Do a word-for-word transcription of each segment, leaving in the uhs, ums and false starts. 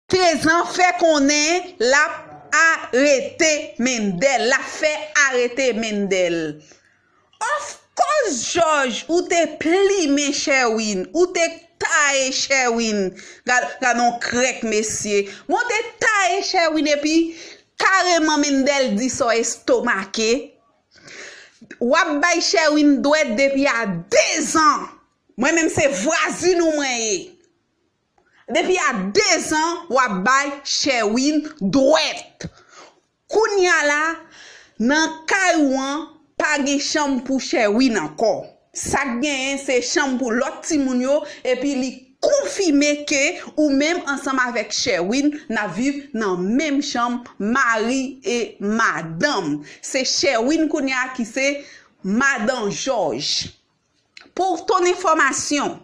Trezan fè konnen l ap arete Mendel, l ap fè arete Mendel. Of course, Jòj, ou te plimen Sherwin, ou te taye Sherwin. Gad, gad yon krèk, mesye. Mwen te taye Sherwin epi kareman Mendel di sa w estomake. W ap bay Sherwin dwèt depi a dezan. Mwen menm se vwazin ou mwen ye. Depi a dezan, w ap bay Sherwin dwèt. Kounye a la, nan kay ou an, pa gen chanm pou Sherwin ankò. Sa k genyen, se chanm pou lòt timoun yo, epi li konfime ke ou menm ansanm avèk Sherwin, n ap viv nan menm chanm mari e madanm. Se Sherwin kounye a ki se madan Jòj. Pou ton enfòmasyon,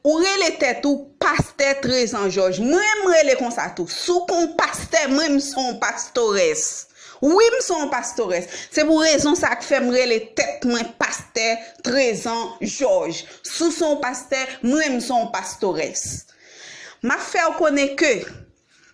ou rele tèt ou pastè Trezan Jòj. Mwen, m rele konsa tou. Si w konn pastè, mwen, m se yon pastorès. Wi, m se yon pastorès. Se pou rezon sa k fè m rele tèt mwen pastè Trezan Jòj. Si w se yon pastè, mwen, m se yon pastorès. M ap fè w konnen ke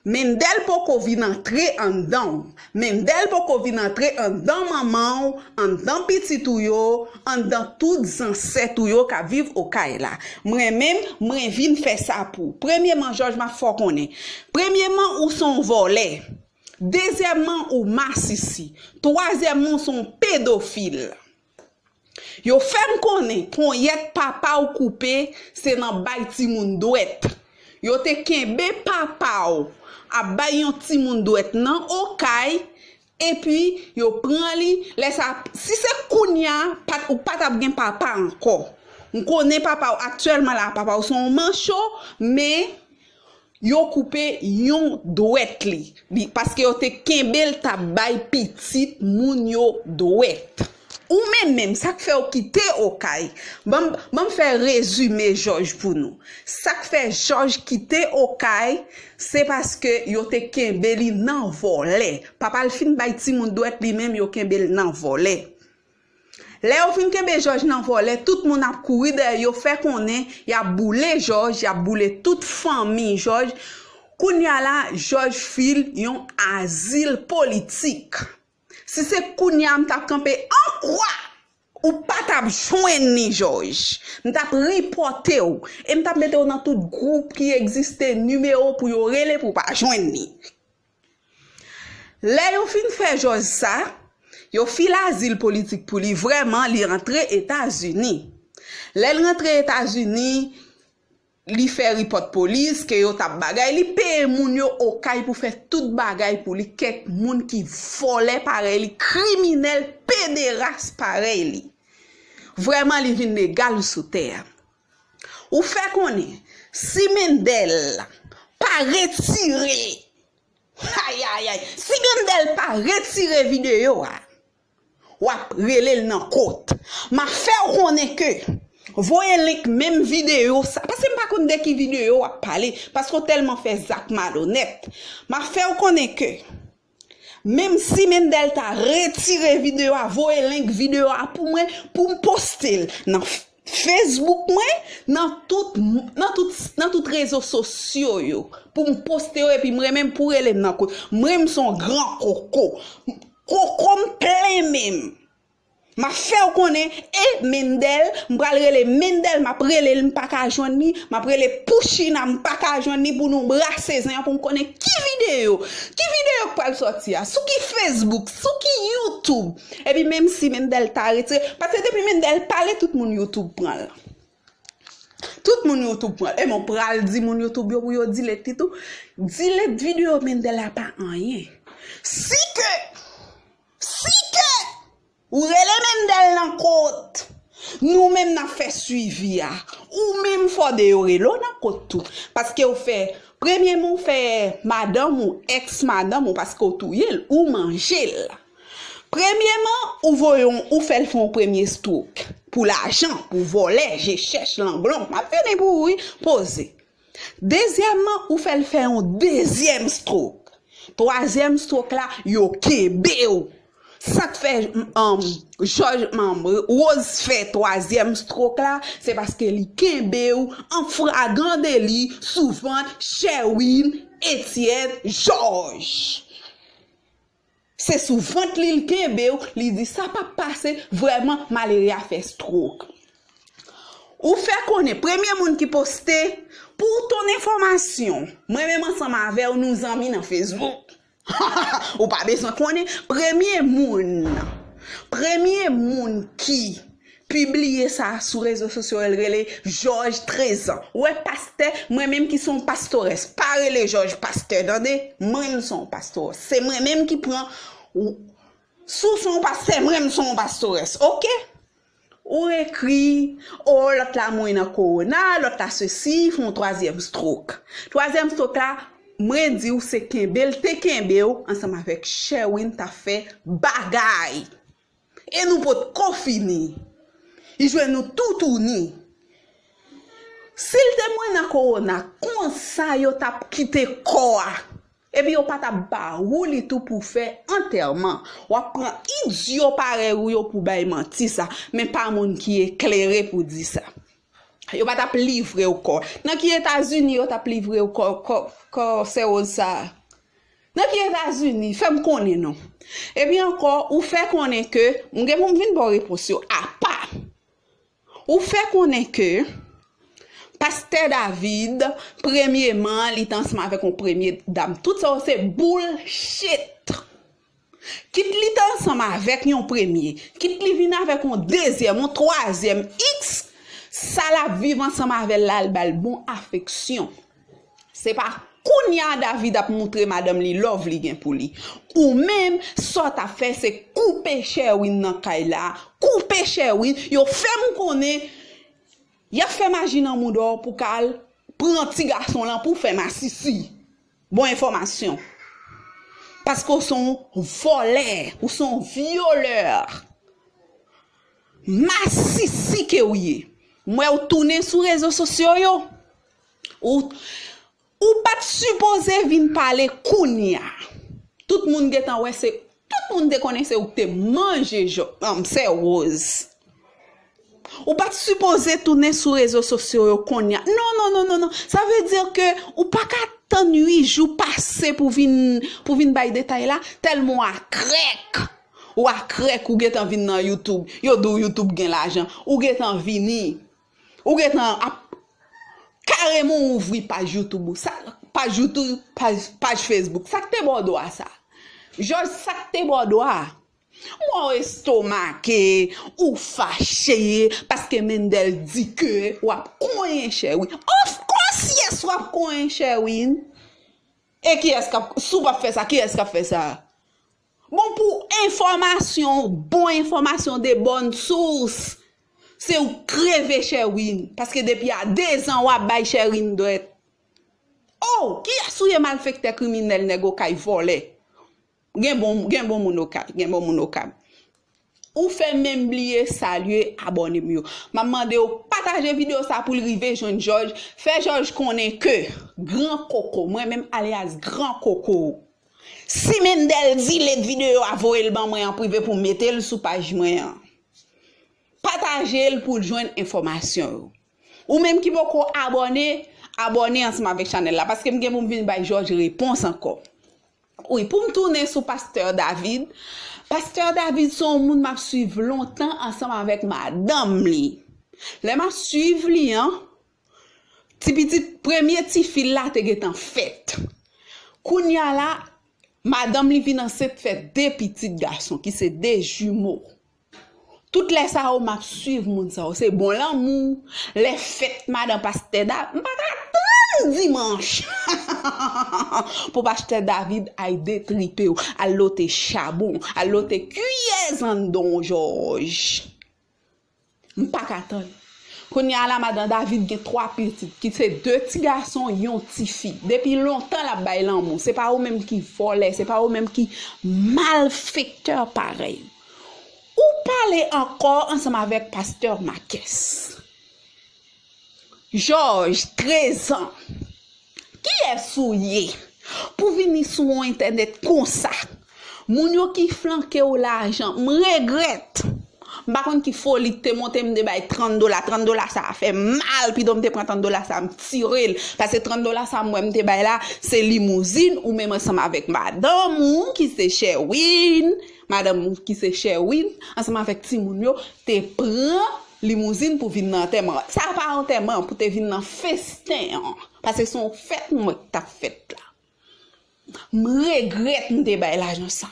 Mendel poko vin antre anndan w. Mendel poko vin antre anndan manman w, anndan pitit ou yo, anndan tout zansèt ou yo k ap viv Okay la. Mwen menm, mwen vin fè sa pou w. Premyeman, Jòj, m ap fè w konnen. Premyeman, ou se yon vòlè. Dezyèmman, ou masisi. Twazyèmman, ou se yon pedofil. Yo fè m konnen ponyèt papa w koupe, se nan bay timoun dwèt. Yo te kenbe papa w ap bay yon timoun dwèt nan Okay, epi yo pran li. Lè sa, si se kounye a, pa t, ou pa t ap gen papa ankò. M konnen papa w aktyèlman la, papa w se yon mancho, men yo koupe yon dwèt li, li, paske yo te kenbe l t ap bay pitit moun yo dwèt. Ou menm menm, sa k fè w kite Okay? Ban m, ban m fè rezime Jòj pou nou. Sa k fè Jòj kite Okay, se paske yo te kenbe li nan vòlè. Papa l fin bay timoun dwèt, li menm yo kenbe l nan vòlè. Lè yo fin kenbe Jòj nan vòlè, tout moun ap kouri dèyè yo, fè konnen y ap boule Jòj, y ap boule tout fanmi Jòj. Kounye a la, Jòj fil yon azil politik. Si se kounye a m t ap kanpe an kwa, ou pa t ap jwenn li, Jòj. M t ap ripòte w, e m t ap mete w nan tout gwoup ki egziste, nimewo pou yo rele pou w pa jwenn li. Lè yo fin fè Jòj sa, yo file azil politik pou li vrèman, li rantre Etazini. Lè l rantre Etazini, li fè ripòt polis ke yo t ap bagay, li peye moun yo Okay pou fè tout bagay pou li, kèk moun ki vòlè parèy li, kriminèl, pederas parèy li. Vrèman, li vin legal sou tè a. Ou fè konnen, si Mendel pa retire Ayayay, si Mendel pa retire videyo a, w ap rele l nan kot. M ap fè w konnen ke voye link menm videyo sa, paske m pa konn de ki videyo w ap pale, paske w tèlman fè zak malonèt. M ap fè w konnen ke menm si Mendel ta retire videyo a, voye link videyo a pou mwen, pou m poste l nan Facebook mwen, nan tout, nan tout, nan tout rezo sosyo yo, pou m poste yo, epi m renmen pou rele m nan kot. Mwen, m se yon gran koko. Koko m plen men m. M ap fè w konnen, e Mendel, m pral rele Mendel, m ap rele l, m pa ka jwenn li, m ap rele Pouchina, m pa ka jwenn li, pou nou brase zen an, pou m konnen ki videyo, ki videyo k pral sòti a, sou ki Facebook, sou ki YouTube. Epi menm si Mendel ta retire, paske depi Mendel pale, tout moun YouTube pran l. Tout moun YouTube pran l. E mwen pral di moun YouTube yo pou yo delete li tou. Delete videyo Mendel la pa anyen. Si ke, si ke ou rele Mendel nan kot, nou menm n ap fè swivi a. Ou menm fò de yo rele w nan kot tou. Paske ou fè, premyeman ou fè madanm ou, èks madanm ou, paske ou touye l, ou manje l. Premyeman, ou voye yon, ou fè l fè yon premye stroke. Pou lajan, pou vòlè, je chèch, langlong. M ap vini pou ou, wi, poze. Dezyèmman, ou fè l fè yon dezyèm stroke. Twazyèm stroke la, yo kenbe w. Sa k fè um, Jòj, um, Rose fè twazyèm stroke la, se paske li kenbe w an fragran deli sou vant Sherwin Etienne Jòj. Se sou vant li l kenbe w, li di sa p ap pase, vrèman malere a fè stroke. Ou fè konnen, premye moun ki poste, pou ton enfòmasyon, mwen menm ansanm avè w, nou zanmi nan Facebook. Ou pa bezwen konnen, premye moun, premye moun ki pibliye sa sou rezo sosyo, el rele Jòj trezan. Ou wè pastè, mwen menm ki se yon pastorès, pa rele Jòj pastè, tande? Mwen menm se yon pastorès. Se mwen menm ki pran, si w se yon pastè, mwen menm se yon pastorès, oke? Ou ekri, o, lòt la mouri nan kowona, lòt la sesi, fè yon twazyèm stroke. Twazyèm stroke la, mwen di w se kenbe l te kenbe w ansanm avèk Sherwin t ap fè bagay. E nou potko fini. Li jwenn nou toutouni. Si l te mouri nan kowona, konsa yo t ap kite kò a. Epi yo pa t ap ba ou li tou pou fè antèman. W ap pran idyo parèy ou yo pou bay manti sa, men pa moun ki eklere pou di sa. Yo pa t ap livre w kò. Nan ki Etazini yo t ap livre w kò, kò, kò sè Rose sa a? Nan ki Etazini? Fè m konnen non. Epi ankò, ou fè konnen ke, m gen pou m vin ba w repons yo apa. Ou fè konnen ke Pastè David, premyeman, li te ansanm avèk yon premye dam. Tout sa yo se bullshit. Kit li te ansanm avèk yon premye, kit li vin avèk yon dezyèm, yon twazyèm, iks, sa l ap viv ansanm avè l la, l ba l bon afeksyon. Se pa kounye a David ap moutre madanm li love li gen pou li. Ou menm, sa w t ap fè, se koupe Sherwin nan kay la, koupe Sherwin, yo fè m konnen, y ap fè maji nan mouda w pou ka al pran ti gason lan pou fè masisi. Bon enfòmasyon. Paske w se yon vòlè, ou se yon vyolè. Masisi ke w ye. M wè w tounen sou rezo sosyo yo. Ou, ou pa t sipoze vin pale kounye a. Tout moun gentan wè se, tout moun te konnen se ou k te manje jo, um, sè Rose. Ou pa t sipoze tounen sou rezo sosyo yo kounye a. Non, non, non, non, non. Sa vle di ke ou pa ka tann uit jou pase pou vin, pou vin bay detay la. Tèlman w akrèk. Ou akrèk, ou gentan vin nan YouTube. Yo di w YouTube gen lajan. Ou gentan vini. Ou gentan ap kareman ouvri paj YouTube ou. Sa, paj YouTube, paj, paj Facebook. Sa k te ba w dwa sa? Jòj, sa k te ba w dwa? M wè w estomake, ou fache, paske Mendel di ke w ap konyen Sherwin. Of course, yes, w ap konyen Sherwin. E kiyès k ap, si w p ap fè sa, kiyès k ap fè sa? Bon, pou enfòmasyon, bon enfòmasyon de bòn sous, se ou kreve Sherwin, paske depi a dezan w ap bay Sherwin dwèt. Oh, kiyès ou ye malfektè kriminèl nèg Okay vòlè? Gen bon, gen bon moun Okay, gen bon moun Okay. Ou fè menm bliye salye abòne m yo. M ap mande w pataje videyo sa pou l rive jwenn Jòj. Fè Jòj konnen ke Gran Koko, mwen menm alyas Gran Koko. Si Mendel delete videyo a, voye l ban mwen an prive pou m mete l sou paj mwen an. Pataje l pou l jwenn enfòmasyon yo. Ou menm ki poko abòne, abòne ansanm avèk chanèl la, paske m gen pou m vin bay Jòj repons ankò. Wi, pou m tounen sou pastè David. Pastè David se yon moun m ap swiv lontan ansanm avèk madanm li. Lè m ap swiv li an, ti pitit, premye tifi l la te gentan fèt. Kounye a la, madanm li vin ansent, fè de pitit gason, ki se de jimo. Tout lè sa yo, m ap swiv moun sa yo. Se bon lanmou. Lè fèt madan pastè Da, m pa ka tann dimanch pou pastè David al detripe w, al lote chabon, al lote kiyès anndan w, Jòj. M pa ka tann. Kounye a la, madan David gen twa pitit, ki se de ti gason, yon ti fi. Depi lontan, l ap bay lanmou. Se pa ou menm ki vòlè, se pa ou menm ki malfektè parèy. Ou pale ankò ansanm avèk pastè Makès. Jòj, trezan. Kiyès ou ye pou vini sou yon entènèt konsa? Moun yo ki flanke w lajan, m regrèt. M pa konn ki foli k te monte m, m te bay trant dola. Trant dola sa a fè mal, pito m te pran trant dola sa a, m tire l. Paske trant dola sa a m wè m te bay la, se limouzin ou menm ansanm avèk madanm ou ki se Sherwin, madanm ou ki se Sherwin, ansanm avèk timoun yo, te pran limouzin pou vin nan antèman. Sa a pa antèman, pou te vin nan festen an. Paske se yon fèt m wè k t ap fèt la. M regrèt m te bay lajan sa.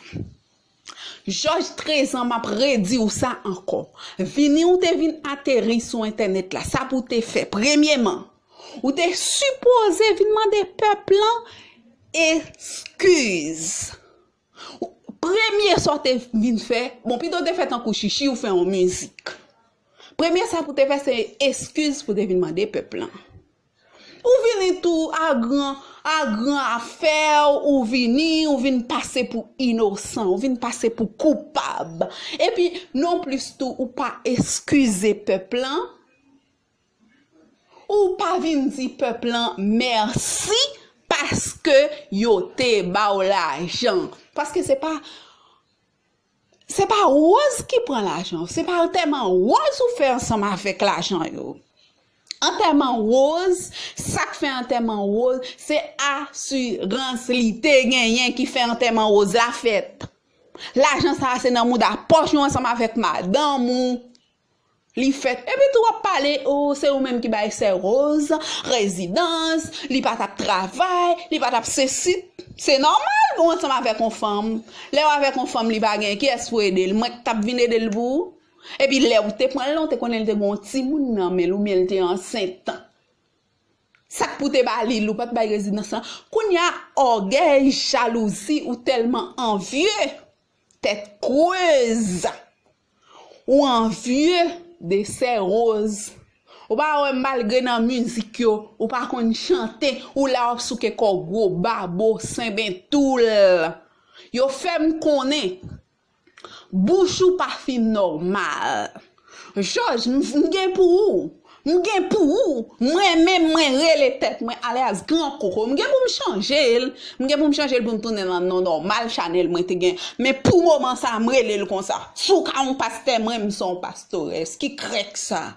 Jòj Trezan, m ap redi w sa ankò. Vini w te vin ateri sou entènèt la. Sa pou w te fè. Premyeman, ou te sipoze vin mande pèp lan eskiz. Premye sa w te vin fè, bon, pito w te fè tankou Chichi, ou fè yon mizik. Premye sa pou w te fè, se eskiz pou w te vin mande pèp lan. Ou vini tou a gran, a gran afè w, ou vini, ou vin pase pou inosan, ou vin pase pou koupab. Epi, non plis tou, ou pa eskize pèp lan, ou pa vin di pèp lan mèsi paske yo te ba w lajan. Paske se pa, se pa woz ki pran lajan, se pa antèman woz ou fè ansanm avèk lajan yo. Antèman woz, sa k fè antèman woz, se asirans li te genyen ki fè antèman woz la fèt. Lajan sa a se nan mouda pòch ou ansanm avèk madanm ou li fèt. Epi tou w ap pale, o, se ou menm ki bay sè Woz rezidans, li pa t ap travay, li pa t ap sesi. Se nòmal pou w ansanm avèk yon fanm. Lè w avèk yon fanm, li pa gen kiyès pou ede l. Mwen k t ap vin ede l pou ou. Epi lè w te pran l lan, w te konnen l te gen yon timoun nan men l oubyen l te ansent. Sa k pou te ba li l, ou pa t bay rezidans lan. Kounye a, ògèy, jalouzi, ou tèlman anvye, tèt krez. Ou anvye de sè Woz. Ou pa wè malgre nan mizik yo, ou pa konn chante, ou la w ap souke kò w gwo babo, senben toul. Yo fè m konnen bouch ou pa fin nòmal. Jòj, m, m gen pou ou. M gen pou ou. Mwen menm, mwen rele tèt mwen alyas Gran Koko. M gen pou m chanje l. M gen pou m chanje l pou m tounen nan non nòmal chanèl mwen te gen. Men pou moman sa a, m rele l konsa. Si w ka yon pastè, mwen, m se yon pastorès. Ki krèk sa?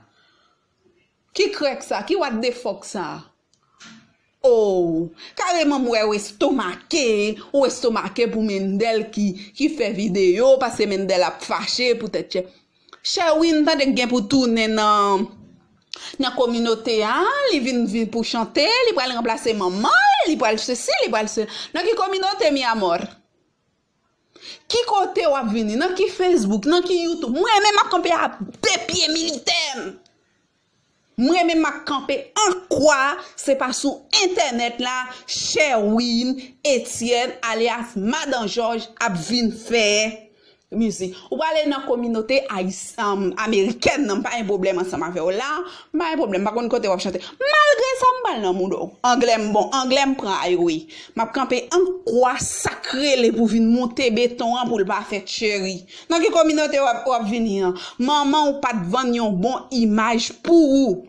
Ki krèk sa? Ki what the fuck sa? O, kareman m wè w estomake, ou estomake pou Mendel ki, ki fè videyo, paske Mendel ap fache poutèt chè. Sherwin, tande k gen pou tounen nan, nan kominote a, li vin, vin pou chante, li pral ranplase manman l, li pral sesi, li pral se. Nan ki kominote, mi amor? Ki kote w ap vini? Nan ki Facebook? Nan ki YouTube? Mwen menm m ap kanpe a de pye militè m. Mwen menm m ap kanpe an kwa, se pa sou entènèt la, Sherwin Etienne alyas Madan Jòj ap vin fè mizik. Ou prale nan kominote ayis-, um, amerikèn nan, m pa gen pwoblèm ansanm avè w la, m pa gen pwoblèm, m pa konn kote w ap chante. Malgre sa, m pral nan moud ou. Anglè m bon, anglè m pran ay wi. M ap kanpe an kwa sa k rele pou vin moute beton an pou l pa fèt cheri. Nan ki kominote w ap, w ap vini an? Manman w pa t vann yon bon imaj pou ou.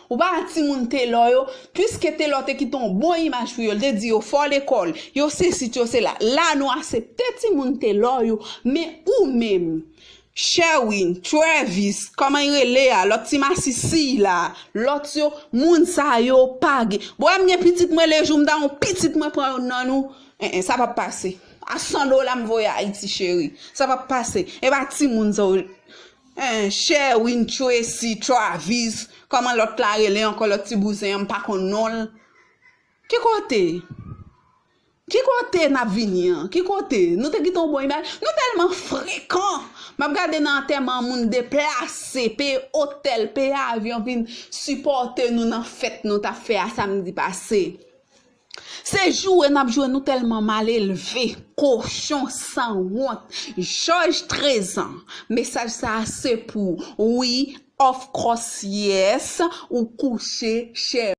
Ou pa wè timoun Telò yo, piske Telò te kite yon bon imaj pou yo, l te di yo fò lekòl, yo sesi, yo sela. La nou aksepte timoun Telò yo, men ou menm, Sherwin, Travis, kòman y rele a, lòt ti masisi la, lòt yo, moun sa yo pa gen. Bon, m gen pitit mwen, lejou m ta yon pitit mwen pran youn nan nou, en, en, sa p ap pase. A san dola m voye Ayiti cheri. Sa p ap pase. E pa timoun sa yo, en, Sherwin, Tracy, Travis, kòman lòt la rele ankò, lòt ti bouzen an, m pa konn non l. Ki kote? Ki kote n ap vini an? Ki kote? Nou te kite yon bon imaj. Nou tèlman frekan. M ap gade nan antèman moun deplase, peye otèl, peye avyon, vin sipòte nou nan fèt nou t ap fè a samdi pase. Se joure n ap joure, nou tèlman mal elve, kochon, sanwont. Jòj Trezan, mesaj sa a se pou ou. Wi, of course, yes, ou kouche, chè.